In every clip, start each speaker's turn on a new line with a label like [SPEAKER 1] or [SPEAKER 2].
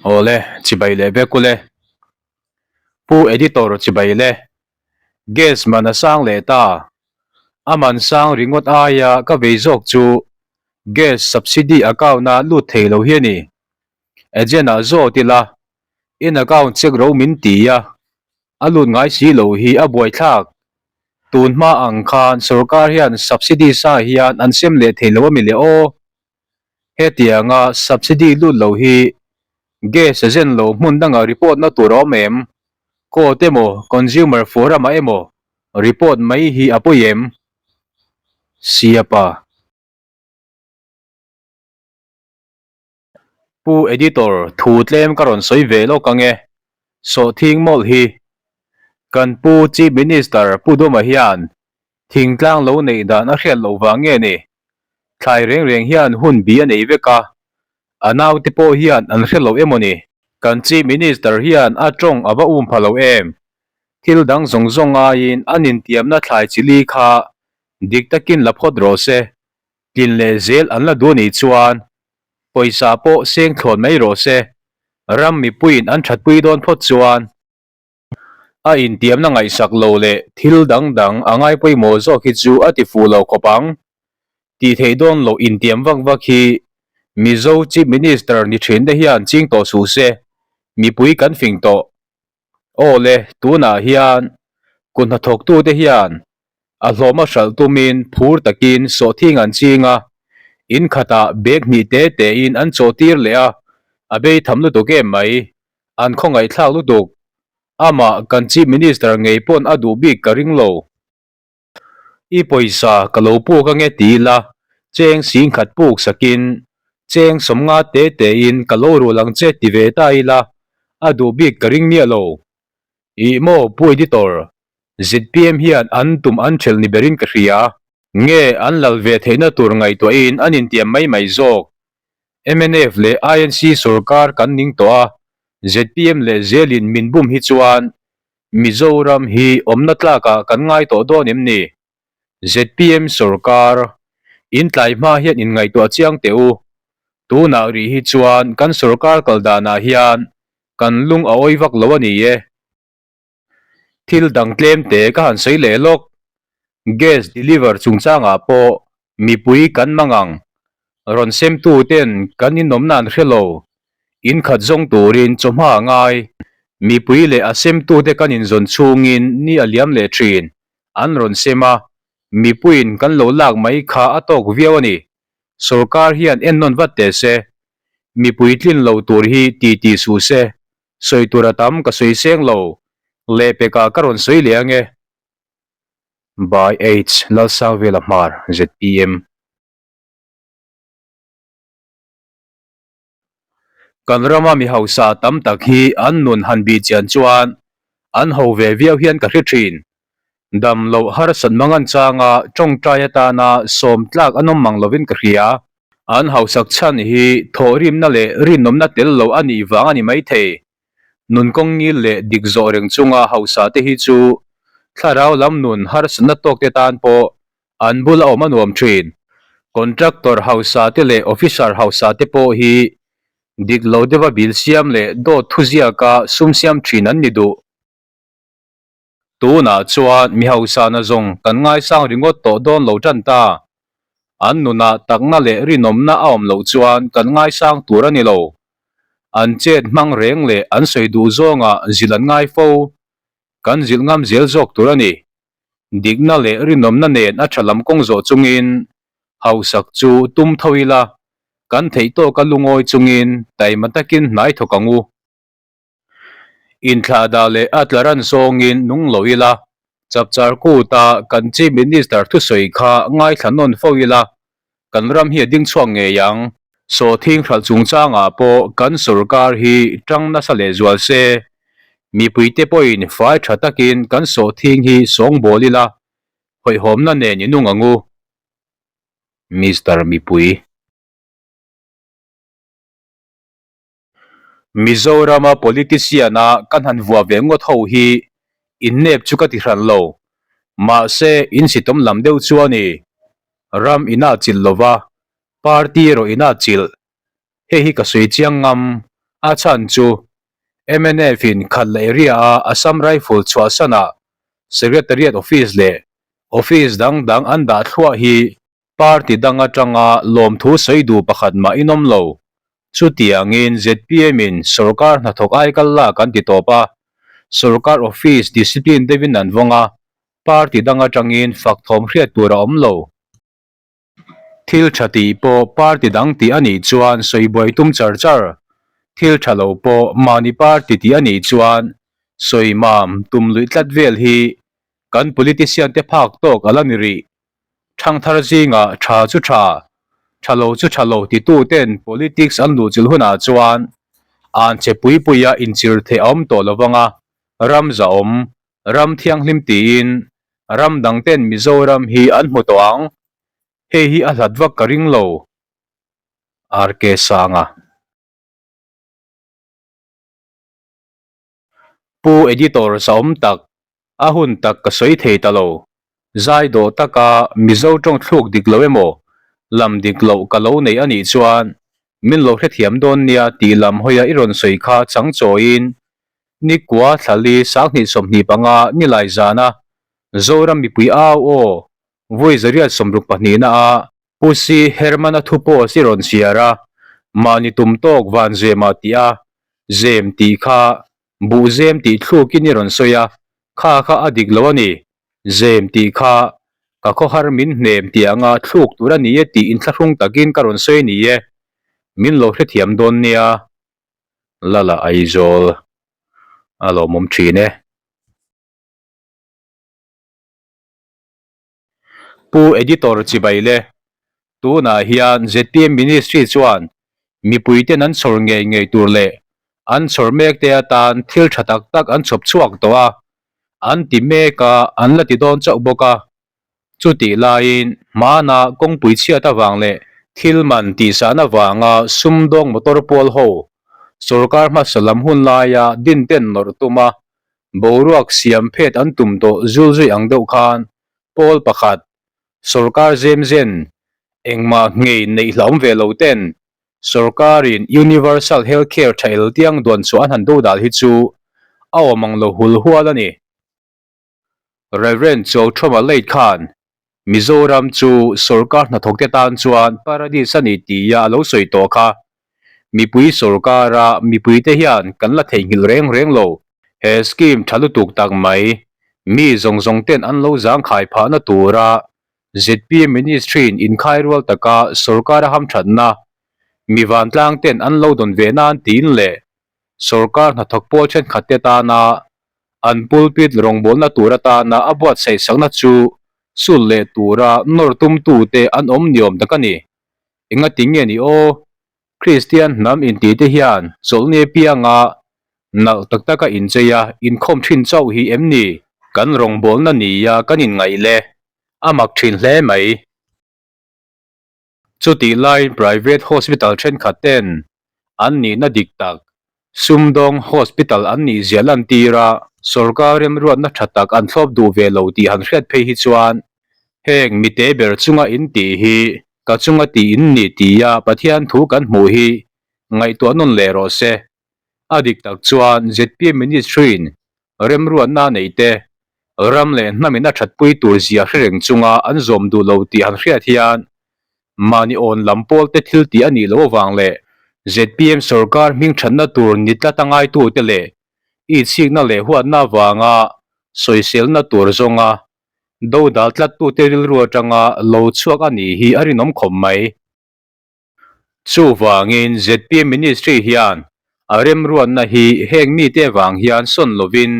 [SPEAKER 1] Awle, chibai leh vek ule. Pu Editor chibai le. Gas man a sang leh ta. A man sang ringawt aia ka vei zawk chu gas subsidy account a lut thei lo hi a ni. Agent ah zawt ila, in account check ro min ti a, a lut ngai si lo hi a buaithlak. Tun hma ang khan sorkar hian subsidy sa hian an sem leh thei lo a mi le aw. Hetianga subsidy lut lo hi gas a zen lo hmun dangah report na tur a awm em? Court emaw consumer forum ah emaw report mai hi a pawi em? Siapa. Pu Editor, thu tlem ka rawn sawi ve lawk ang e. Sawhthing mawlh hi. Kan pu Chief Minister Pu Duma hian thingtlang lo neih dan a hriat loh vang nge ni? Thlai reng reng hian hun bi a nei vek a, a naute pawh hian an hre lo emaw ni? Kan Chief Minister hian a tawng a va um pha lo em? Thil dang zawng zawng aiin an intiamna thlai chili kha dik takin la phawt rawh se. Tlin leh zel an la duh anih chuan pawisa pawh seng thlawn mai rawh se, ram mipuiin an thatpui dawn phawt chuan a intiamna ngaihsak lo leh thil dang dang a ngai pawimawh zawk hi chu a ti fuh lo khawp ang. Tih theih dawn loh intiam vak vak hi Mizo Chief Minister ni thin te hian ching tawh suh se, mipui kan fing tawh. Aw le, tunah hian kut hnathawktute hian a hlawm a hralh tumin phur takin sawhthing an ching a, in khatah bag hnih te tein an chawhtir leh a, a bei tham lutuk em mai, an khawngaihthlak lutuk. Amah kan Chief Minister ngei pawn a duh bik ka ring lo. I pawisa ka lo puk ange ti ila, cheng singkhat puk sakin cheng sawmnga te tein ka lo rul ang che ti ve ta ila, a duh bik ka ring miah lo. Ih maw Pu Editor, zpm hian an tum an ṭhelh ni berin ka hria. Nge an lal ve theihna tur ngaihtuahin an intiam mai mai zawk. Mnf leh INC sorkar kan ning tawh a, zpm leh zelin min bum hi chuan Mizoram hi awmna tlakah kan ngai tawh dawn em ni? Zpm sorkar, in tlai hma hian in ngaihtuah chiang teh u. Tunah rih hi chuan kan sorkar kal danah hian kan lung a awi vak lo a ni e. Thil dang tlem te ka han sawi leh lawk. Gas deliver chungchangah pawh Mipui kan mang ang. Rawn semtu ten kan inawmna an hre lo. In khat zawng turin chawhma a ngai. Mipui leh a semtute kan inzawn chhungin ni a liam leh thin. An rawn sem a, mipuiin kan lo lak mai kha a tawk viau a ni. Sorkar hian ennawn vat teh se. Mipui tlin lo tur hi ti ti suh se. Sawi tur a tam ka sawi seng lo. Lehpekah ka rawn sawi leh ange. By H Lalsangvela Hmar, zpm. Kan rama mi hausa tam tak hi an nun han bih chian chuan an ho ve viau hian ka hre thin. Dam loh harsat mangan changa tawngtai atana sawm tlak an awm mang lovin ka hria. An hausak chhan hi thawhrimna leh rinawmna tel lo a nih vang a ni maithei. Nun kawng ngil leh dik zawh reng chunga hausa te hi chu thlarau lam nun harsatna tawk te tan pawh an bula awm a nuam thin. Contractor hausa te leh officer hausa te pawh hi dik lo deuha bill siam leh dawt thuziaka sum siam thin an ni duh. Tunah chuan mi hausana zawng kan ngaisang ringawt tawh dawn lo tan ta. An nunah takna leh rinawmna a awm loh chuan kan ngaisang tur a ni lo. An chet hmang reng leh an sawi duh zawngah zilh an ngai fo. Kan zilh ngam zel zawk tur a ni. Dikna leh rinawmna nen a tha lam kawng zawh chungin hausak chu tum tho ila, kan theih tawka lungawi chungin taima takin hnai thawk ang u. Inthlahdah leh a tla ran zawngin nung lo ila, Chapchar Kuta kan Chief Minister thusawi kha ngaithla nawn fo ila, kan ram hi a ding chhuak ngei ang. Sawhthing hralh chungchangah pawh kan sorkar hi tang nasa lehzual se, mipuite pawhin fai tha takin kan sawhthing hi sawngbawl ila, hawihhawmna nen i nung ang u. Mister Mipui. Mizorama politician-a kan han vuah ve ngawt ho hi innep chu ka ti hran lo. Mahse, insitawm lam deuh chu a ni. Ram ina chilh lova, party erawh ina chilh. Hei hi ka sawi chiang ngam. A chhan chu mnf in Khatla area a Assam Rifle chhuahsanah Secretariat Office leh Office dang dang an dah thluah hi Party dang atanga lawmthu sawi duh pakhat mah in awm lo. Chutiangin zpm in sorkar hnathawk ai kal lak an ti tawp a, sorkar office discipline deuhin an vawng a, party dang atangin fak thawm hriat tur a awm lo. Thil tha tih pawh party dang tih a nih chuan sawi buai tum char char, thil tha lo pawh mahni party tih a nih chuan sawi mam tum luih tlat vel hi kan politician te phak tawk a la ni rih. Thangthar zingah tha chu tha, tha lo chu tha lo tituten politics an luhchilh hunah chuan an che pui puia inchir theih a awm tawh lo vang a, ram zahawm, ram thianghlim tiin ram dangten Mizoram hi an hmu tawh ang. Hei hi a hlat vak ka ring lo. RK Sanga. Pu Editor zahawm tak, a hun tak ka sawi thei ta lo. Zai dawh taka Mizo tawng thluk dik lo emaw, lam dik loh ka lo nei a nih chuan min lo hrethiam dawn nia tih lam hawia i rawn sawi kha chang chawiin Nikua Thlali 2025 nilai zana Zoram mipui au aw vawi zariat sawmruk pahnihna a Pu Si Herman-a thu post i rawn chhiar a, mahni tum tawk van zema tih a, zem tih kha buh zem tih thlukin i rawn sawi a, kha kha a dik lo a ni, zem tih kha ka khawhar min hnem tih anga thluk tur a ni e tih inthlahrung takin ka rawn sawi a ni e, min lo hrethiam dawn nia. Lala Aizawl a lawmawm thin e. Pu Editor chibai le, tunah hian zpm Ministry chuan mipuiten an chhawr ngei ngei tur leh an chhawr mek te atan thil tha tak tak an chhawp chhuak tawh a, an ti mek a, an la ti dawn chauh bawk a. Chutih laiin hmana kawngpui chhiat avang leh thil man tihsahna vanga sumdawng motor pawl ho sorkar hmasa lam hun laia dinten nawrh tum a, Boruak siam phet an tum tawh zul zui ang deuh khan pawl pakhat, sorkar zem zen, engmah ngei neih hlauhawm ve lo ten sorkarin Universal Health Care tha el tiang duan chhuah an han dodal hi chu a awm ang lo hul hual a ni. Rev. Chauthawma late khan Mizoram chu sorkar hnathawkte tan chuan paradis a ni tia a lo sawi tawh kha. Mipui sorkara mipuite hian kan la theihnghilh reng reng lo. He scheme tha lutuk tak mai, mi zawng zawng ten an lo zangkhai phahna tura zpm ministry-in inkhai rual taka sorkara hamthatna mi vantlang ten an lo dawn ve nan tiin leh sorkar hnathawk pawl thenkhatte tana An pulpit rawngbawlna tur atana a buatsaih sakna chu sul leh tura nawr tumtute an awm niawm tak a ni. Engati nge ni aw? Kristian hnam intihte hian chawlhni apianga nalh tak taka inchei a inkhawm thin chauh hi em ni? Kan rawngbawlna nia kan inngaih le, a mak thin hle mai. Chutih laiin private hospital thenkhat ten an nihna dik tak, sumdawng hospital an nih zia lantir a, sorkar remruatna tha tak an thlawp duh ve lo tih han hriat phei hi chuan heng mite ber chunga in tih hi ka chunga tih in ni tia Pathian thu kan hmuh hi ngaihtuah nawn leh rawh se. A dik tak chuan zpm ministry-in remruatna a neih te, ram leh hnamin a thatpui tur zia hre reng chunga an zawm duh lo tih han hriat hian mahni awn lam pawl te thil tih a nih loh avang leh zpm sorkar hming thatna tur ni tlat a ngaitute leh itsikna leh huatna avanga sawiselna tur zawnga dodal tlattute rilru atanga lo chhuak a nih hi a rinawm khawp mai. Chuvangin zpm Ministry hian a remruatna hi heng mite avang hian sawn lovin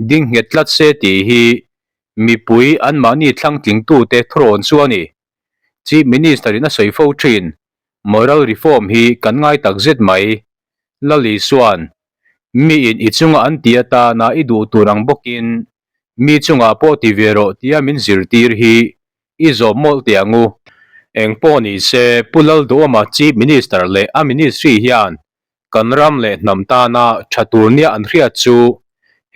[SPEAKER 1] ding nghet tlat se tih hi mipui anmahni thlangtlingtute thurawn chu a ni. Chief Minister-in a sawi fo thin, Moral Reform hi kan ngai tak zet mai. Lali chuan, Miin i chunga an ti atana i duh tur ang bawkin mi chungah pawh ti ve rawh tia min zirtir hi I zawm mawlh teh ang u. Eng pawh ni se, Pu Lalduhawma Chief Minister leh a Ministry hian kan ram leh hnam tana tha tur nia an hriat chu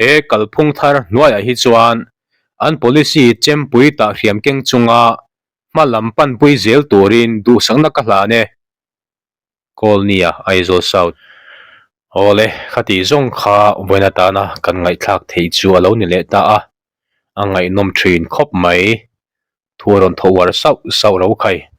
[SPEAKER 1] he kalphung thar hnuaiah hi chuan an policy chempui tah hriam keng chunga hma lam panpui zel turin duhsakna ka hlan e. Kawlnia, Aizawl South. Awle, khati zawng kha vawiin atana kan ngaihthlak theih chu a lo ni leh ta a, a ngaihnawm thin khawp mai. Thu a rawn thaw uar sauh sauh ro khai.